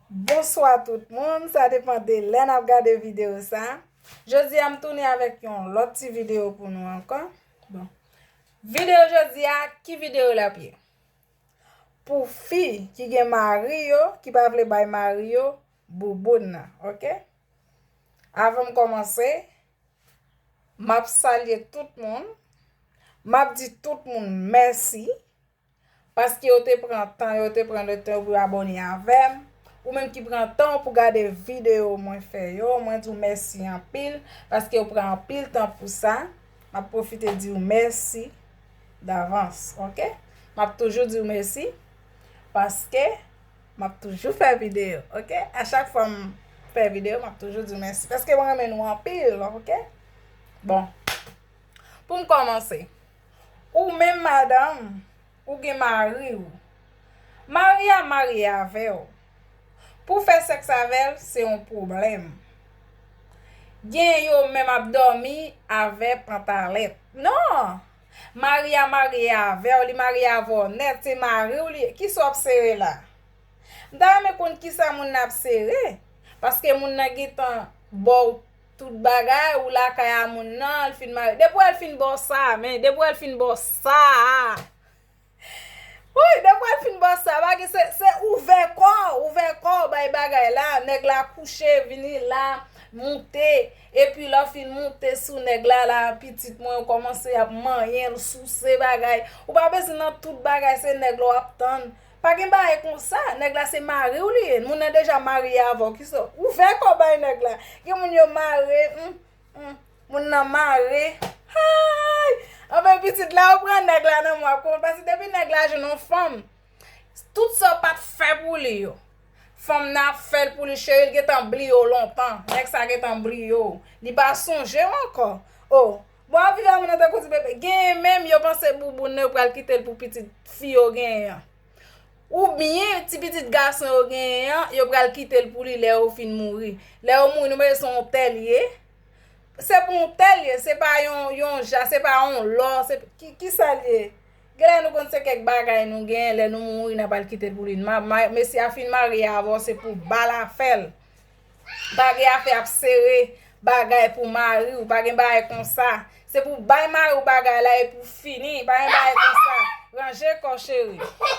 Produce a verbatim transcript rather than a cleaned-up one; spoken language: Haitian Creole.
Bonswa tout moun, sa depan de lè n ap gade videyo sa. Jodi a m tounen avèk yon lòt ti videyo pou nou ankò. Bon. Videyo jodi a, ki videyo l ap ye? Pou fi ki gen mari yo, ki pa vle bay mari yo bouboun nan, oke? Avan m kòmanse, m ap salye tout moun. M ap di tout moun mèsi. Paske yo te pran tan, yo te pran letan yo pou yo abòne avè m. Ou menm ki pran tan w pou gade videyo mwen fè yo, mwen di w mèsi anpil, paske yo pran anpil tan pou sa. M ap pwofite di w mèsi davans, oke? M ap toujou di w mèsi, paske m ap toujou fè videyo, oke? A chak fwa m fè videyo, m ap toujou di w mèsi, paske mwen renmen nou anpil, oke? Bon, pou m kòmanse, ou menm madanm, ou gen mari w. Mari a marye avè w. Pou w fè sèks avè l, se yon pwoblèm. Gen yo menm ap dòmi avè pantalèt. Non! Mari a marye avè w, li marye avè w nèt, se mari w li ye. Kisa w ap sere la? M ta renmen konn kisa moun nan ap sere. Paske moun nan gentan ba w tout bagay, ou lakay a moun nan, l fin marye. Depi w wè l fin ba w sa, men depi w wè l fin ba w sa a. Wi, depi w wè l fin ba w sa, pa gen, se, se ouvè kò w, ouvè kò w bay bagay la, nèg la kouche, vini la, moute, epi lè w fin moute sou nèg la, la, pitit mwen yo kòmanse ap manyen l, souse bagay. Ou pa bezwen nan tout bagay, se nèg la w ap tann. Pa gen bagay konsa, nèg la se mari w li ye, moun nan deja marye avè w, kisa w, ouvè kò w bay nèg la. Gen moun yo mare, hmm, hmm, moun nan mare. Hay! Anfen, pitit la, ou pran nèg la nan men w, ap konprann, paske depi nèg la jwenn yon fanm, tout sa w pa t fè pou li yo, fanm nan ap fè l pou li, cheri, l gentan bliye w lontan. Nèg sa gentan bliye w. Li pa sonje w ankò. O, bon, w ap viv ak moun nan tankou ti bebe. Genyen menm, yo panse bouboun nan, yo pral kite l pou pitit fi yo genyen an. Oubyen, ti pitit gason yo genyen an, yo pral kite l pou li lè yo fin mouri. Lè yo mouri, nou mete se yon tè l ye. Se pou yon tè l ye, se pa yon, yon ja, se pa yon lò, se ki, kisa l ye? Genlè nou konn se kèk bagay nou genyen, lè nou mouri, n ap al kite l pou li. Ma, ma, mesye a fin marye avè w, se pou bal afè l. Pa gen afè ap sere bagay pou mari w, pa gen bagay konsa. Se pou bay mari w bagay la e pou fini, pa gen bagay konsa. Ranje kò w, cheri.